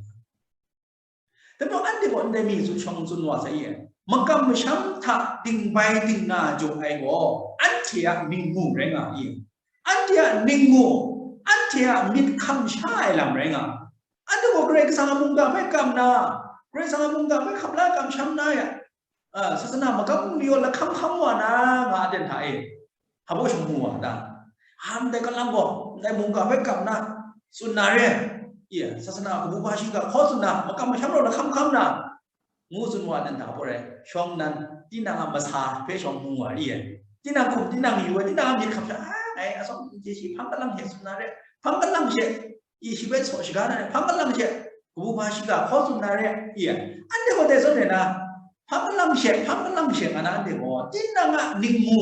Dai majaw anhte gaw ndai mi tsun shawng tsun wa sai ye. Makam masham hta dingbai dingna jaw ai gaw, anhte a ningmu rai nga i? Anhte a ningmu, anhte a myit hkam sha ai lam rai nga, Anhte gaw Karai Kasang a mungga hpe kam na, Karai Kasang a mungga hpe hkap la kamsham na ya, a, sasana makam mayaw lahkam hkam wa na nga aten hta e, hpa baw shawng mu wa ta? Ndai kalang gaw, ndai mungga hpe kam na, tsun na re, i, sasana kabu hpa shiga hkaw tsun na, makam masham rau lahkam hkam na, ngu tsun wa dan hta, hpa rai, shawng nan, tinang a masa hpe shawng mu wa i, tinang hkum, tinang yu ai, tinang a myit hkam sha, ai, ngai atsawm n chye shi, hpang kalang she tsun na re, hpang kalang she, i, shi hpe saw shaga na re, hpang kalang she, kabu hpa shiga hkaw tsun na re, i, anhte gaw dai zawn re na, hpang kalang she, hpang kalang she nga na anhte gaw, tinang a ningmu,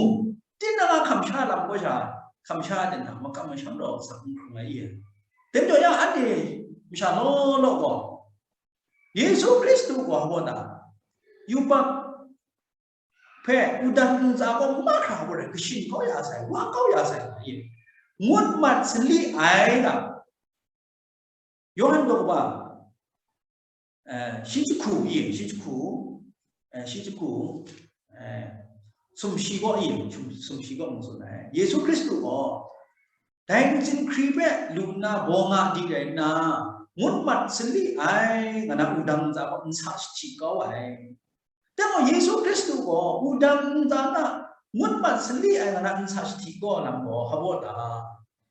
tinang a hkam sha lam kaw sha, hkam sha dan hta, makam masham rau sak n hkrung ai i. Dai majaw ya anhte masha law law gaw, Yesu Hkristu gaw hpa ta? Yubak hpe wudang ntsa gaw mahkra gaw rai kashin kau ya sai, wa kau ya sai nga i. Ngut mat sali ai ga, Yawhan daw kaba, eh, shi jahku i, shi jahku, eh, shi jahku, eh, sumshi gaw i, sum, sumshi gaw mu tsun ai. Yesu Hkristu gaw, dai ntsin hkri hpe lu nna baw nga di rai nna, ngut mat sali ai, nga na wudang ntsa gaw nsa shahti kau ai. Dai gaw Yesu Hkristu gaw wudang ntsa na ngut mat sali ai nga na nsa shahti kau lam gaw hpa baw ta?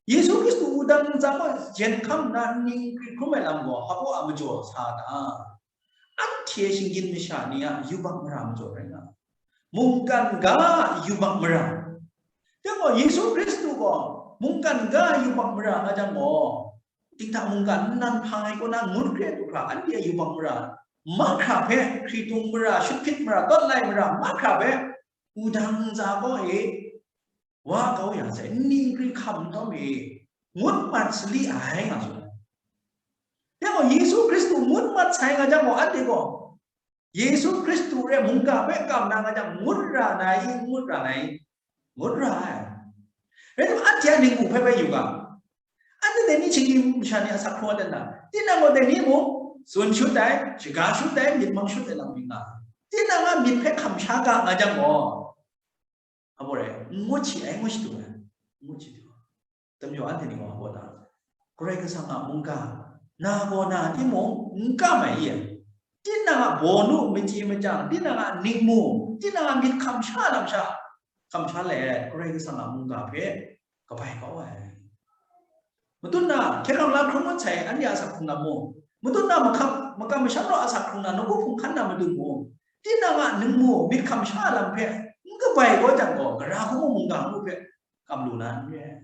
Yesu Hkristu wudang ntsa gaw jen hkam nna nning hkri hkrum ai lam gaw hpa baw a majaw sa ta? Anhte shinggyim masha ni a yubak mara majaw rai nga, mungkan ga a yubak mara. Dai gaw Yesu Hkristu gaw mungkan ga a yubak mara nga jang gaw, dingtang mungkan nnan hpang ai kaw na ngut kre du hkra, anhte a yubak mara, mahkra hpe hkritung mara, shut hpyit mara, tawt lai mara, mahkra hpe wudang ntsa gaw e wa kau ya sai, nning hkri hkam nhtawm e ngut mat sali ai nga tsun ai. Dai gaw Yesu Hkristu ngut mat sai nga jang gaw, anhte gaw Yesu Hkristu re mungga hpe kam na nga jang ngut ra na i, ngut ra na i? Ngut ra ai. Rai timung, anhte a ningmu hpe bai yu ga. Anhte dai ni shinggyim masha ni a sak hkrung ai dan na, tinang gaw dai ni mung tsun shut ai, shaga shut ai, myit mang shut ai lam ning nga, tinang a myit hpe hkam sha ga nga jang gaw, hpa baw rai, n ngut shi ai, ngut shadu ai, n ngut shadu ai. Dai majaw anhte ni gaw hpa baw ta? Karai Kasang a mungga, na gaw na timung n kam ai i? Tinang a bawnu machyi machyang, tinang a ningmu, tinang a myit hkam sha lam sha, hkam sha let, Karai Kasang a mungga hpe kabai kau ai. Matut na hkye hkrang la hkrung ngut sai anhte a sak hkrung na mung, matut na mahkam, makam masham rau a sak hkrung na nawku hpung hkan na matu mung, tinang a ningmu myit hkam sha lam hpe n kabai kau jang gaw, gara hku mung mungga ngu hpe kam lu na n re ai.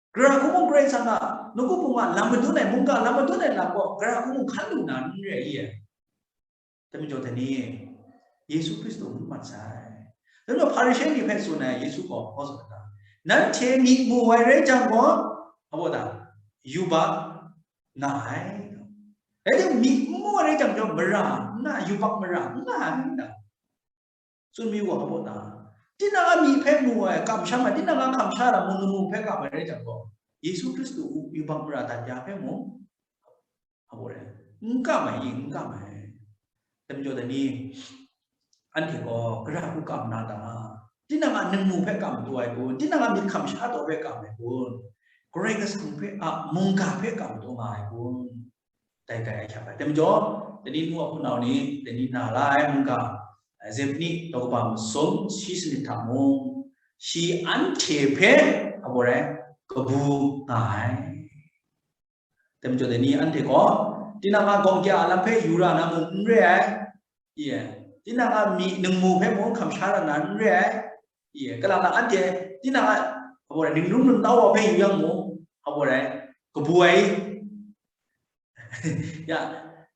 Gara hku mung Karai Kasang a nawku hpung a lam madun ai, mungga lam madun ai lam gaw, gara hku mung hkan lu na n re ai i? Dai majaw dai ni, Yesu Hkristu ngut mat sai. Dai majaw Hparishe ni hpe tsun ai Yesu gaw hpa tsun ai ta? Nanhte myit mu ai rai jang gaw, hpa baw ta? Yubak nga ai. Rai timung, myit n mu ai rai jang gaw, mara n nga, yubak mara n nga ai ta? Tsun mi wa hpa baw ta? Tinang a myit hpe mu ai, kamsham ai, tinang a kamsham ai mung, ningmu hpe kam ai rai jang gaw, Yesu Hkristu yubak mara dat ya hpe mung, hpa baw rai, n kam ai i, n kam ai. Dai majaw dai ni, anhte gaw gara hku kam na ta? Tinang a ningmu hpe kam du ai kun, tinang a myit hkam sha taw hpe kam ai kun, Karai Kasang hpe a mungga hpe kam du nga ai kun? Dai dai ai hkyak ai. Dai majaw, dai ni nu a hpunau ni, dai ni na la ai mungga, eh, Zebni daw kaba masum shi sanit hta mung, shi anhte hpe, hpa baw rai, kabu nga ai. Dai majaw dai ni anhte gaw, tinang a gawng kya a lam hpe yu ra na mung n re ai, i, tinang a myi ningmu hpe mung hkam sha ra na n re ai, i, kalang na anhte, tinang a, hpa baw rai, ninglung ningtau wa hpe yu yang mung, hpa baw rai, kabu ai, ya,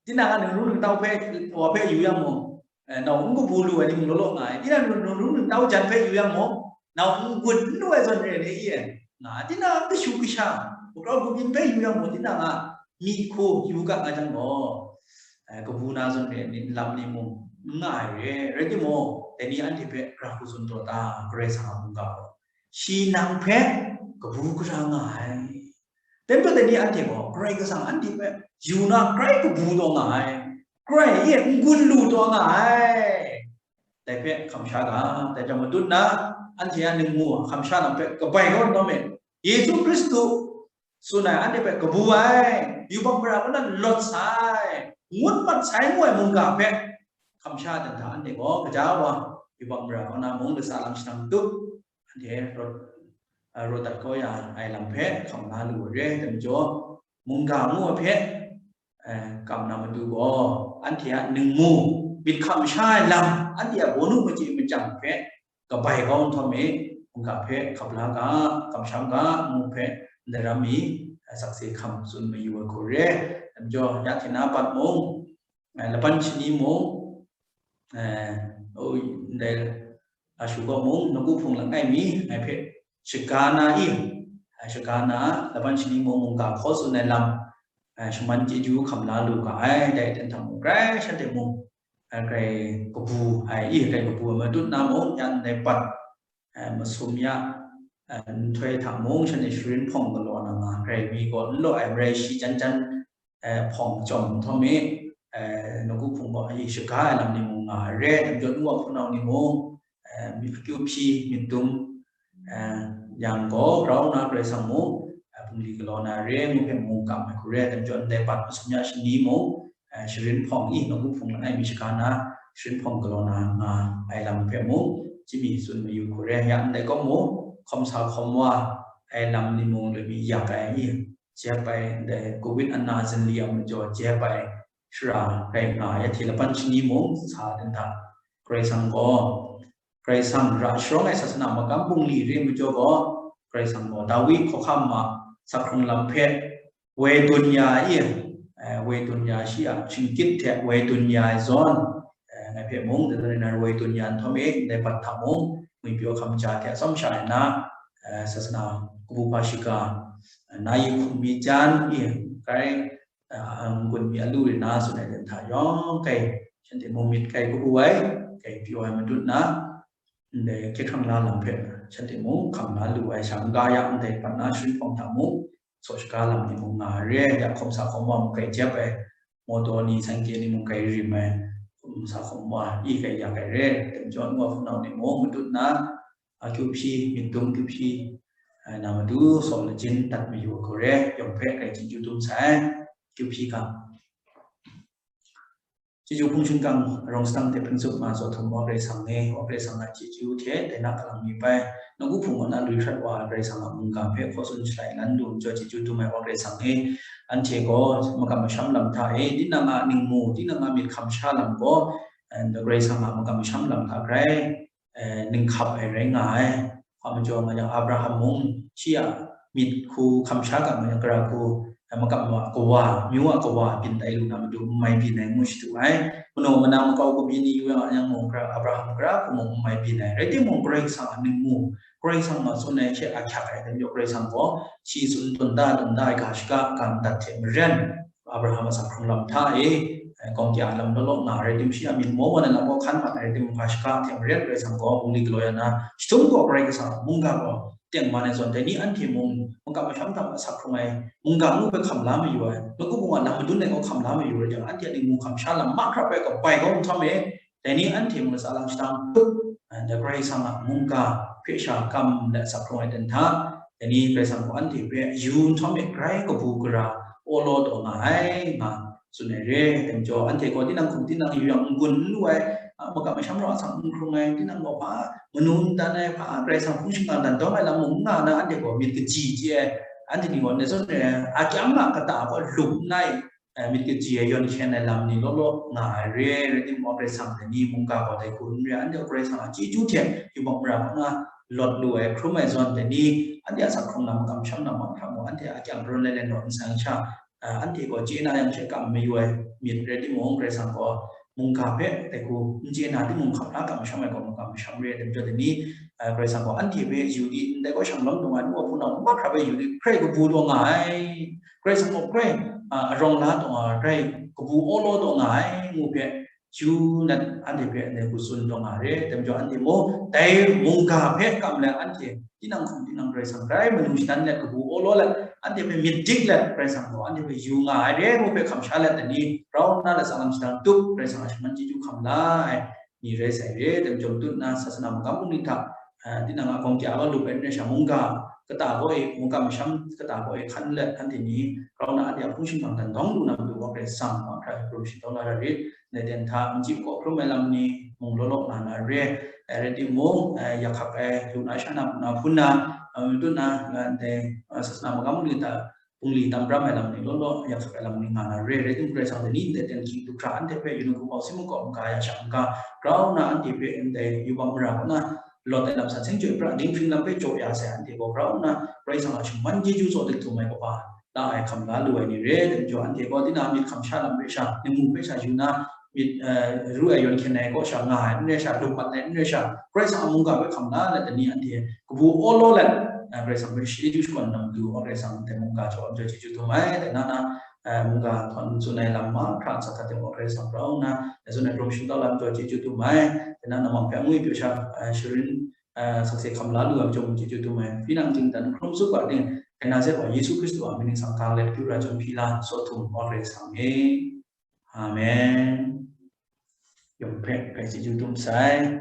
tinang a ninglung ningtau hpe, wa hpe yu yang mung, eh, nau n kabu lu ai ni mung law law nga ai, tinang a ninglung ningtau jan hpe yu yang mung, nau n gun n lu ai zawn re ai ni e, nga ai, tinang a kashu kasha, magrau kabyin hpe yu yang mung, tinang a myi hku yu ga nga jang gaw, eh, kabu na zawn re ai ni, lam ni mung n nga ai re, rai timung, dai ni anhte hpe gara hku tsun taw ta, Karai Kasang a mungga gaw, shi nang hpe kabu gara nga ai. Dai majaw dai ni anhte gaw Karai Kasang anhte hpe yu na grai kabu taw nga ai, grai e n-gun lu taw nga ai. Dai hpe hkam sha ga, dai hte matut na, anhte a ningmu hkam sha lam hpe kabai kau nhtawm e, Yesu Hkristu tsun ai, anhte hpe kabu ai, yubak mara kaw na lawt sai, ngut mat sai ngu ai mungga hpe, hkam sha dan hta anhte gaw gaja wa, yubak mara kaw na mung lasa lam shanang tup, anhte rawt, a, rawt dat kau ya ai lam hpe hkam la lu ai re, dai majaw, mungga ngu ai hpe, eh, kam na matu gaw, anhte a ningmu, myit hkam sha ai lam, anhte a bawnu machyi machyang hpe kabai kau nhtawm e, mungga hpe hkap la ga, kamsham ga, ngu hpe ndai ram mi, eh, sakse hkam tsun mayu ai hku re. Dai majaw, ya hte na pat mung, eh, laban shani mung, eh, o, ndai ashu gaw mung, nawku hpung langai mi, ngai hpe shaga na i, eh, shaga na, laban shani mung mungga hkaw tsun ai lam, eh, shaman chyeju hkam la lu ga ai, dai ten hta mung, grai shanhte mung, eh, grai kabu ai i, grai kabu ai matut na mung, yan dai pat, eh, masum ya, eh, nhtoi hta mung, shanhte sharin hpawng galaw na nga, grai mi gaw n law ai marai shi jan jan, eh, hpawng chyawm nhtawm mi, eh, nawku hpung gaw ayi shaga ai lam ni mung nga ai re, dai majaw nu wa hpunau ni mung, eh, mi akyu hpyi myit dum, eh, yang gaw grau na Karai Kasang mung, eh, bungli galaw na re ngu hpe mung kam ai hku re, dai majaw ndai pat masum ya shani mung, eh, sharin hpawng i, nawku hpung langai mi shaga na, sharin hpawng galaw na nga ai lam hpe mung, chyi mi tsun mayu hku re, ya ndai kaw mung, hkawm sa hkawm wa ai lam ni mung loi mi yak ai i, jep ai, ndai covid ana zinli a majaw jep ai shara rai nga ai, ya hte laban shani mung sa dan hta, Karai Kasang gaw, Karai Kasang ra sharawng ai sasana magam bungli re majaw gaw, Karai Kasang gaw Dawi hkawhkam a sak hkrung lam hpe woi dun ya i, eh, woi dun ya shi a shingkyit hte woi dun ya ai zawn, eh, ngai hpe mung, dai zawn rai na woi dun ya nhtawm e, ndai bat hta mung, ngwipyaw hkam ja hte atsawm sha ai na, eh, sasana kabu hpa shiga, eh, na yi hkum mi jan i, grai, eh, n-gun mi alu rin na tsun ai dan hta yawng kai, shanhte mung myit kai kabu ai, kai pyaw ai matut na, ndai hkye hkrang la lam hpe shanhte mung hkam la lu ai sha, n-ga ya ndai pat na sharin hpawng hta mung, saw shaga lam ni mung nga ai re, ya hkawm sa hkawm wa mung grai jep ai, mawtaw ni, sanhkye ni mung grai rim ai, hkawm sa hkawm wa i grai yak ai re, dai majaw nu wa hpunau ni mung matut na, akyu hpyi, myit dum kyu hpyi, ai, na matu saw lajin dat mayu ai hku re, yawng hpe grai chyeju dum sai, akyu hpyi ga. Chyeju hpung shingkang rau shadang hte hpring tsup ma zaw htum wa Karai Kasang e, wa Karai Kasang a chyeju hte dai na kalang mi bai, nawku hpung kaw na lui hkrat wa ai Karai Kasang a mungga hpe hkaw tsun shalai lan lu majaw chyeju dum ai wa Karai Kasang e, anhte gaw makam masham lam hta e, tinang a ningmu, tinang a myit hkam sha lam gaw, eh, Karai Kasang a makam masham lam hta grai, eh, ninghkap ai rai nga ai. Hpa majaw nga yang Abraham mung shi a myit hku hkam sha ga nga yang, gara hku, eh, makam wa kawa, myu a kawa byin tai lu na matu n mai byin ai ngu shadu ai. Manaw manang makau kabyi ni yu yang, yang mung gara, Abraham gara hku mung n mai byin ai. Rai timung, Karai Kasang a ningmu, Karai Kasang a tsun ai hte ahkyak ai, dai majaw Karai Kasang gaw shi tsun tawn da, tawn da ai ga shaga, ga madat hte maren, Abraham a sak hkrung lam hta e, eh, gawng kya lam law law nga ai rai tim, shi a myit maw maw na lam gaw hkan mat ai rai tim, ga shaga hte maren Karai Kasang gaw bungli galaw ya na, shi htum gaw Karai Kasang a mungga gaw tengman ai zawn, dai ni anhte mung makam masham hta a sak hkrung ai mungga ngu hpe hkam la mayu ai, nawku hpung a lam madun ai gaw hkam la mayu rai jang, anhte a ningmu hkam sha lam mahkra bai kabai kau nhtawm e, dai ni anhte mung latsa lam shadang htup, eh, dai Karai Kasang a mungga hpe sha kam let sak hkrung ai dan hta, dai ni Karai Kasang gaw anhte hpe yu nhtawm e grai kabu gara awlaw taw nga ai, nga tsun ai re. Dai majaw anhte gaw tinang hkum tinang yu yang n-gun n lu ai, a, makam masham rau a sang n hkrung ai, tinang gaw hpa manu n dan ai, hpa Karai Kasang hpung shingkang dan dawng ai lam mung n nga na, anhte gaw myit kaji chye ai, anhte ni gaw ndai zawn re ai, akyang a kata gaw lup n ai, eh, myit kaji ai yawn hkyen ai lam ni law law nga ai re, rai timung, Karai Kasang dai ni mungga gaw dai hku n re ai, anhte Karai Kasang a chyeju hte yubak mara hpang na lawt lu ai, hkrum ai zawn, dai ni anhte a sak hkrung lam, makam masham lam mahkra mung, anhte a kyang rawn lai lai naw n sang sha, ah, anhte gaw chye na yang she kam mayu ai myit rai timung, Karai Kasang gaw mungga hpe dai hku n chye na timung, hkap hkra kam masham ai gaw makam masham re ai, dai majaw dai ni, ah, Karai Kasang gaw anhte hpe yu di, ndai gaw shanglawm dung ai nu wa hpunau mahkra hpe yu di, hkrai kabu taw nga ai. Karai Kasang gaw hkrai, ah, arawng la taw nga ai, hkrai kabu awlaw taw nga ai ngu hpe, chyu nat anhte hpe ndai hku tsun taw nga re, dai majaw anhte mung dai mungga hpe kam let anhte tinang hkum tinang Karai Kasang grai manu shadan let, kabu awlaw let, anhte hpe myit dik let, Karai Kasang gaw anhte hpe yu nga ai re ngu hpe hkam sha let, dai ni rau nna latsa lam shadang tup, Karai Kasang a shaman chyeju hkam la ai ni rai sai re, dai majaw matut nna sasana magam bungli hta, eh, tinang a gawng kya ga lup ai n rai sha, mungga kata gaw e, mungga masham kata gaw e hkan let, anhte ni grau na anhte a hpung shingkang dan dawng lu na matu wa Karai Kasang, ma hkra hkrum shingtau la ra rit, ndai ten hta, n chyi hkaw hkrum ai lam ni mung law law nga na re, eh, rai timung, eh, yak hkak ai, lu na sha na, hpun na, hpun na, eh, matut na, nga ndai, eh, sasana magam ni ta, bungli tam pram ai lam ni law law, yak hkak ai lam ni nga na re, rai timung, Karai Kasang dai ni ndai ten hkying du hkra anhte hpe yu nu hku hpau si mung kaw n ga ya sha n ga, grau na anhte hpe ndai yubak mara kaw na lawt ai lam san seng chyoi pra dinghpring lam hpe jaw ya sai anhte gaw grau na Karai Kasang a shingman chyeju tsaw dik htum ai kaba la ai hkam la lu ai ni re, dai majaw anhte gaw tinang myit hkam sha lam hpe sha, ningmu hpe sha yu na, myit, eh, ru ai yawn hkyen ai kaw sha nga ai n rai sha, lum mat ai n rai sha, Karai Kasang a mungga hpe hkam la let ai ni anhte kabu awlaw let, eh, Karai Kasang hpe chyeju shakawn na matu, Karai Kasang dai mungga jaw ai majaw chyeju dum ai, dai na na, eh, mungga htawn tsun ai lam mahkra n sa hta teng gaw Karai Kasang grau nna, dai zawn ai hkrum shingtau lam jaw chyeju dum ai, dai na na mang hpe angwi pyaw sha, eh, sharin, eh, sakse hkam la lu ai majaw mung chyeju dum ai, hpyi nang ting dan hkrum tsup ga ting, dai na zawn gaw Yesu Hkristu a mying ningsang gang let pyu ra chyawm hpyi la, saw htum wa Karai Kasang e. Amen. Yawng hpe hpe chyeju dum sai.